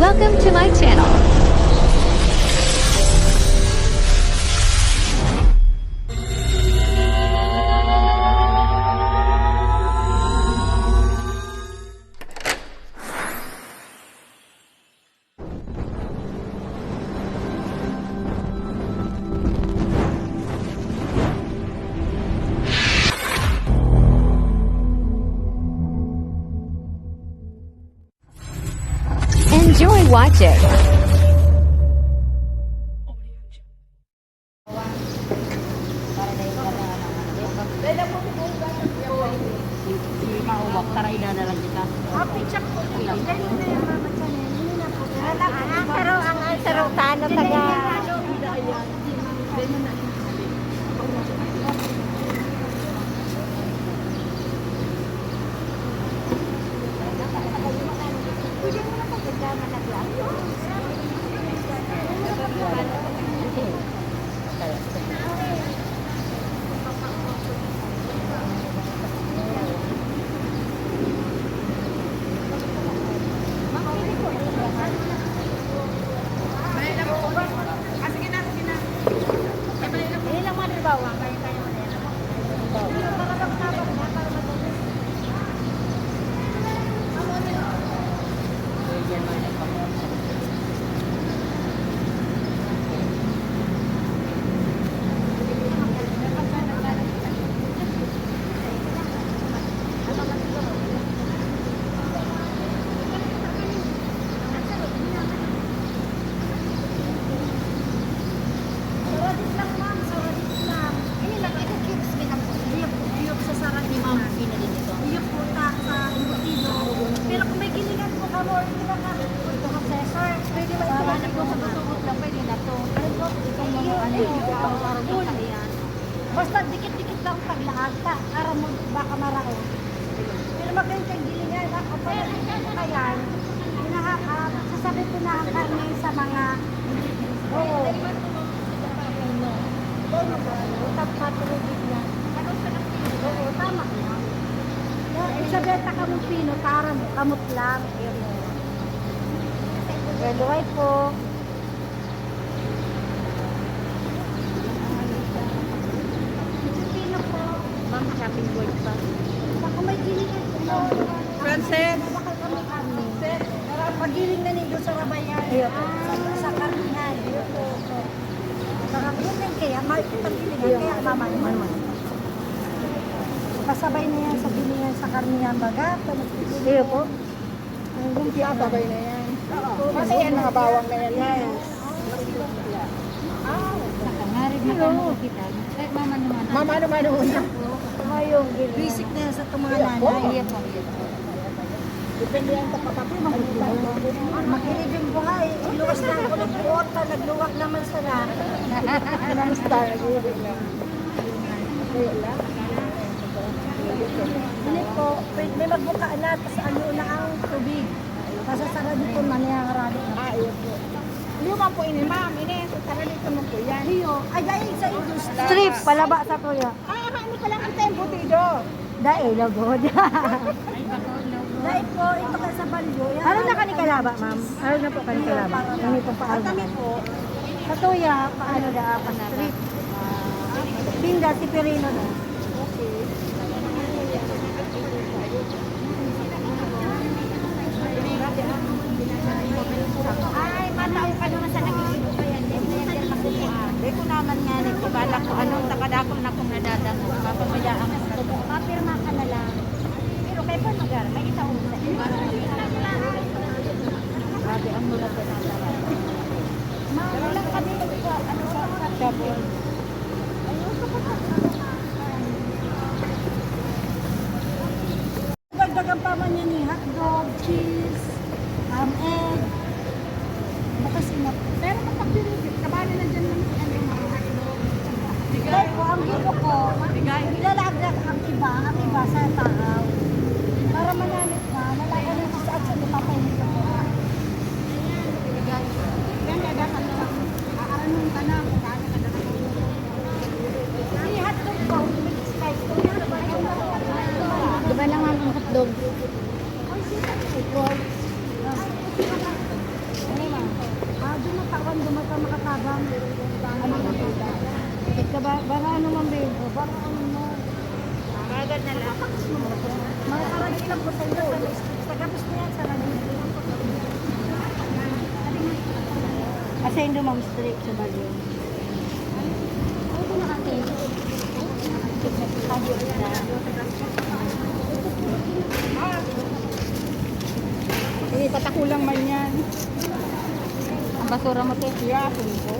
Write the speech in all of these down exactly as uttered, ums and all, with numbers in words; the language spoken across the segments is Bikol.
Welcome to my channel. Enjoy watching. Happy check po. Pero ang answer, taga Saradit lang, ma'am. Saradit lang. Ini lang, ito cubes, may nag-, iyo po, iyo sa saradit, ma'am. Iyo po, ta-, sa embutido. Pero kung may gilingan po kamo, or hindi na kami, ito ka, sir. Pwede ba ito? Para ito sa tutugot lang, pwede na to. Pero ito, itong mga ano, ito, parang yung kaiyan. Basta dikit-dikit lang paglaag, ta-, para mo, baka maraot. Pero magayon kang gilingan, ha? Kapag nakikita ka yan, hinaha-, ah, sasabi ko na ang karne sa mga, oo. Tapos matulog na. Oo, tama. Kaya isabeta ka mong pino, tara mo, kamot lang. Pero buhay po. Ma'am, chopping board pa. Ako may giniling ko. Frances? Pagiling na nindo sa rabayan. Iyo po. Sa, sa karnihan. Iyo po. Baka yun lang kaya, may pagiling kaya mama naman. Pasabay na yan sa gilingan sa karnihan, baga. Iyo po. Ang lumpia, sabay na yan. Oo. Kasi yan, mga bawang na yan, ma'am. Yes. Nakangarib na kami kita. Eh, mama naman. Mama naman una. Mayong gilingan. Basic na yan sa itong mga nanay. Iya po, iya po. Depende yan sa kapatid. Mag-iibig buhay. Iluwas na ang kulog buot na nagluwag naman sila. Ang star, nag-iibig na. Hindi po, pwede, may magbuka na, tas ano na ang tubig. Masasarado po, maniharado na. Ah, iyo po. Iyo man po ini, ma'am. Ini, sa sarado po man po yan. Iyo. Ay, dahil sa industry. Strip, palaba sa tuya. Ah, ano pa lang ang tempo, Tido? Dahil, lagod. Dahil po, ito ka sa balyo. Yan, Araw na ang kani kalaba, ma'am? Araw na po kani kalaba. Kami pong paaraw At na kami kani. Po, Sa tuya, paano da, pa-strip. Pinda, si Perino na. Ay, matao ka naman sa nag-iibo pa yan. Hindi ko naman nga nito. Balak ko anong takadakol na kung nadadamo. Papabayaan ko na. Papirma ka na lang. Pero kay Paul Magar, may isa akong sa iyo. Grabe, ang mura po ng tara. Ma'am, ilang kami sa ano sa Double. Ayun, kapag Dagdagan pa man yan ni hotdog, cheese, um, egg. Bukas ingat. Pero kapag pinipit, kabali na dyan lang si ano, mga hotdog. Bigay po, ang gusto ko, Bigay. Ilalaglag ang iba, ang iba sa tahaw. Para manamit na, nalaga na sa atsa, ipapainit ko po. Bigay. Yan, kaya dapat lang, aaranon ka na kung gaano ka dapat. Si hotdog po, mix spice ko na. Di ba lang ang hotdog? Ay, si hotdog. Makatabang. Ano na ba? Ika ba, bara ano man, babe? O, bara ano mo? Magad na lang. Mga karagit lang po sa inyo. Sa gabos na yan, sa radyo. Asa yung dumang straight sa bagyo? Ito na kasi. Ito na. Eh, patakulang man yan. Ang basura mo, te. Yasin ko.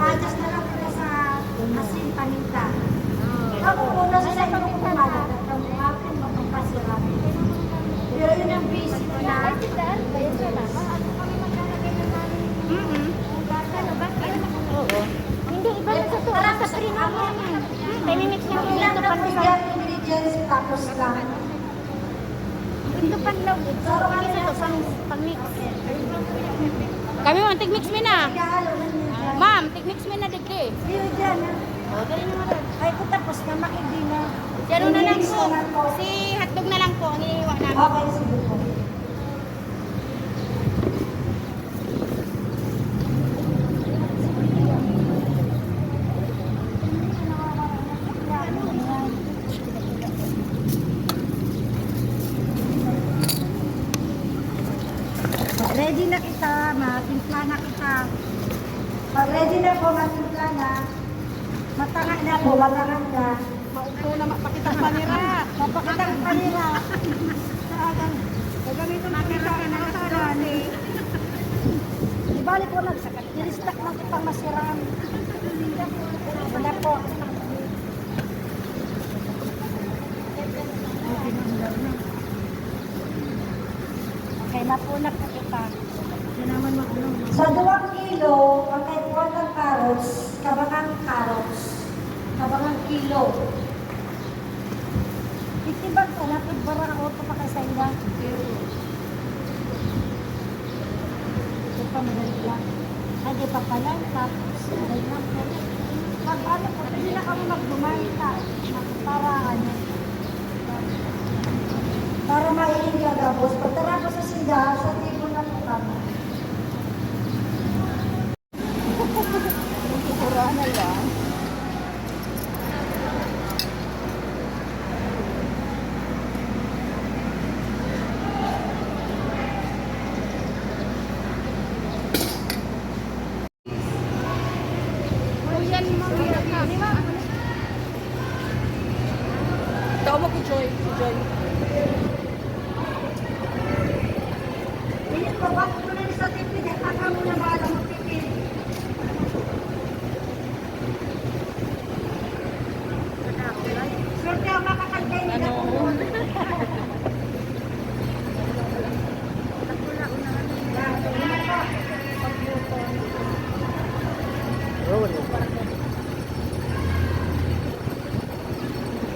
Patas na lang kita sa asin, paninda. Ako po, nasa sa inyo kung kumalat at ang mga aking mapapasira. Pero yun ang basic na. Mm-mm. Oo. Hindi, iba na sa to. Sa premium yan. Hmm, kaya mimix lang yung Ilang ito na po panloob. Yan, ingredients, tapos lang. Ito panloob. Ito, ano sa to, pang, pang mix. Kami, ma'am, tigmix mi na. Ma'am, tigmix mi na digdi. Yun dyan, ah. O, dali na, madam. Ay, kung tapos na, makigdi na. Si ano na lang po? Mix na lang po. Si hotdog na lang po, ang iiwa namin. Okay, sige po. Ready na kita, matimpla na kita. Pag ready na po, matimpla na. Matanga na po, matanga na. Mauto na, mapakitang panira. Mapakitang panira. Sa agang, gagamiton ko sa mga salan. Ibalik ko lang sa kat-, i-restock lang kitang masiran. Wala po. Okay, mapunat na kita. Sa duwang kilo, ang kaipuhan ng carrots, kabangang carrots, kabangang kilo. Itibag ka na, pagbara o papakasain na. Ito pa, madali lang. Lagi pa pala, tapos, madali lang po. Pag ano po, pwede na kami magdumay ka. Para ano, para mailing ka tapos. Pagkatapos sa sinda, sa table na po kami. Pupurahan na lang. Tao mo ko, Joy. Si Joy. Ini, baba ko na sa T V, diyan ka muna bahala magtipid. Swerte ang makakantay nila. Ano?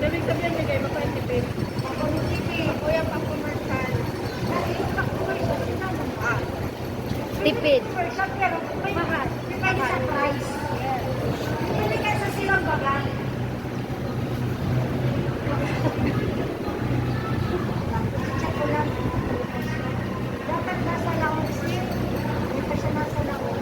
Ibig sabihin, may kayo magpaitipid. Ako ni Titi, kuya, pang commercial. Dali, pang commercial, sinabi mo. Ah. Tipid. Commercial, pero may mahal. Depende sa price. Depende ka sa silang baga. Check ko lang. Dapat nasa laog siya. Hindi pa siya nasa laog.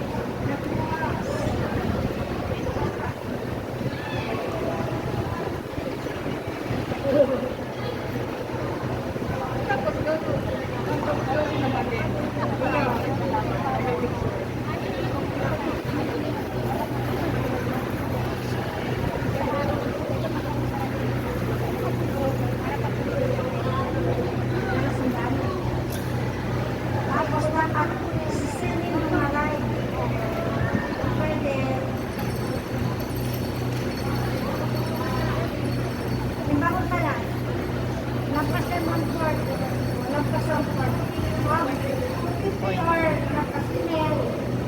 Tapos dapat sisiling ng malay. Pwede. Halimbawa pala, lampas yan one fourth, lampas one fourth. Wow. Two fifty or lampas email.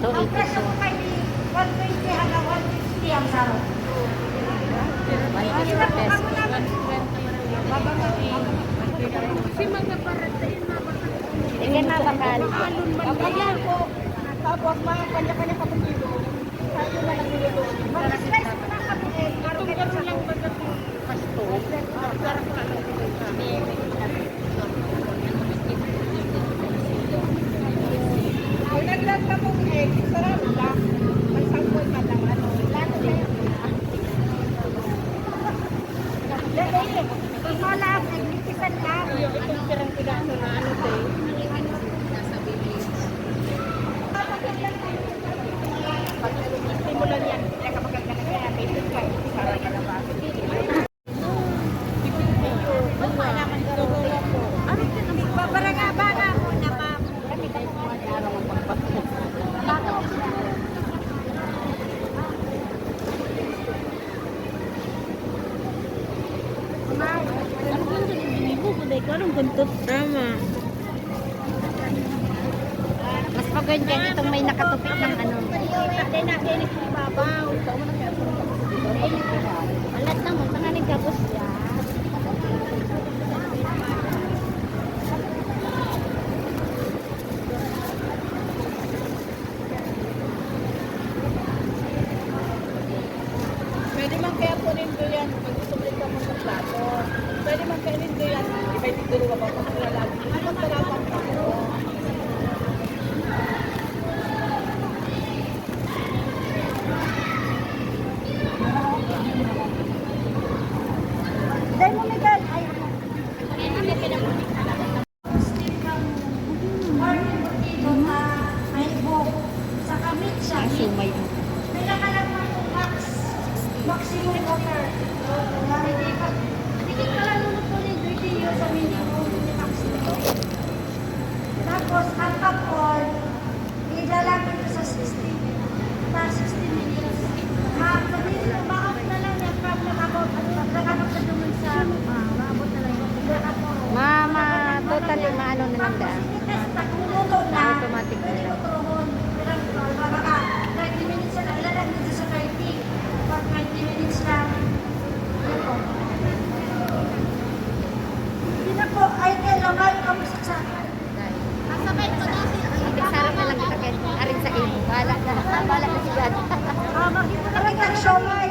Ang presyo ko kay one twenty hanggang one fifty ang saro. One fifty pesos. One twenty. Sige, mabakal. Alon man kaya. Tapos, mga kanya-kanya kabutido. Itong gano'n lang baga itong pasto. Parang ano, may, may, may, Tama. Mas maganda yan itong may nakatupik ng ano. Alat lang, magpanganig tapos yan. Pwede man kaya po nindo yan, pag gusto mo rin sa plato. Pwede man kaya nindo yan, ibay dito luwa pa, pag wala lagi. Hindi man talaga ang plato. Dahil mo may gan-, ay, Steam kang corn embutido na may buhok. Saka meat siya. Ah, siomay. Pila ka lang man kung max, maximum water. Dikit ka lang mo po ni Dirty sa minimum, maximum. Tapos, ang pag-on, idala ko ito sa sixty, sa sixty minutes. Ah, pwede rin, umaabot na lang yan, pag nag-abot, pag nag-abot na duman sa, ah, umaabot na lang yan. Nag-abot. Ma-, ma-, totally maano na lang daan. Tapos, i-test na kung luto na, automatic na pwede lang. Ko turuhon. Pero, ah, baka thirty minutes na lang, ilalagay dito sa thirty. Pag twenty minutes lang, luto. Hindi na po, ay, kaya lamay, kamusta sa Ate, sarap na lang kita, Ken. Arin sa imo. Bahala na. Bahala na si God. Tama. Aray, ang siomay.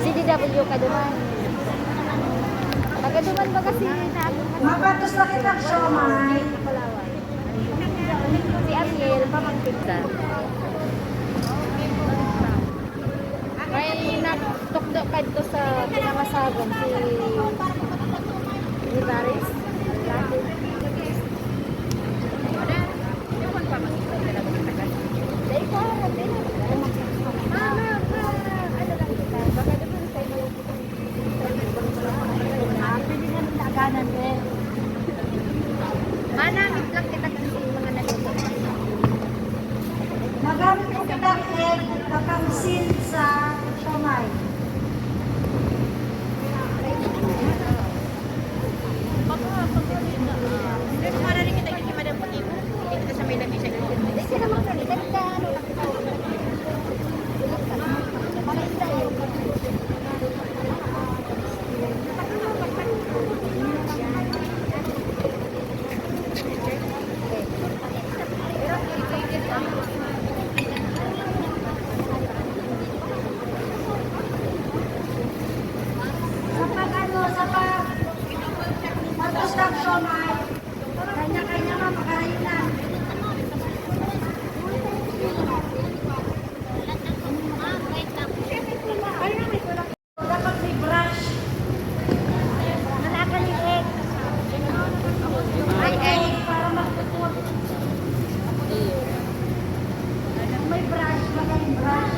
C D W ka duman. Taga duman ba kasi na Mapatos na kitang siomay. Si Ariel, pamangkin ka. May nagtukdo kadto sa pinangasagon, si Livares. Dai ka, mama, pa, ano lang kita, baka doon sa inyo. Ah, pwede nga nung naaganan, eh. Mana, may-ad lang kita kasi mga naluto. Magamit ko kitang egg, bakang sin sa siomay. Para rin kita yung Madam Puti. Dito sa may lamesa. Dito naman kami. Dito, ano, Sa pag-ano, sa pag-, pag-construction ay kanya-kanya nga, magkarayo na. Dapat may brush. Nalakan yung egg. May egg. Para magputol. May brush, magaling brush.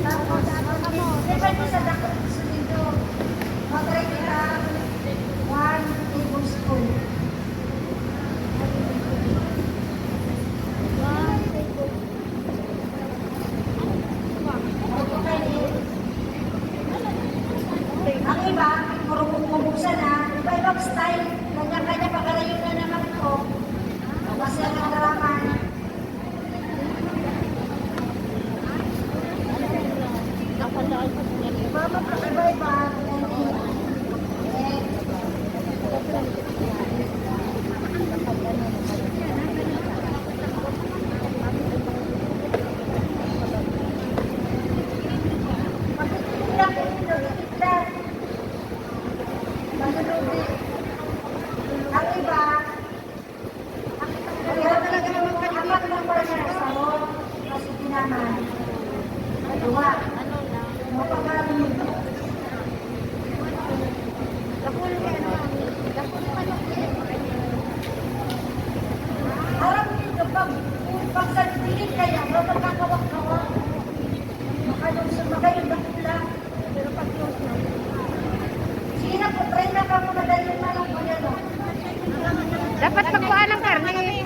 Tapos, depende sa dako ng sulido. Mag-try kita one tablespoon. Ang iba, puro bubuksan na. Iba-ibang style. Kanya-kanya pagkarayo na naman ito. Kasi ang naman. Iba-iba. Ang iba, ang iba talaga naman, apat lang pala siya sa sahod. Kasi naman, duwa. Mapagano. Dakul, ano, dakul manok yan. Parang kapag, pag sa pilit kaya, kapag kakawak-kawak. Makadong sa magayon, dakul lang. Pero pag close na. Sige na po, try na pa po, madali na lang po yan, oh. Dapat pagkuhaan ng karne.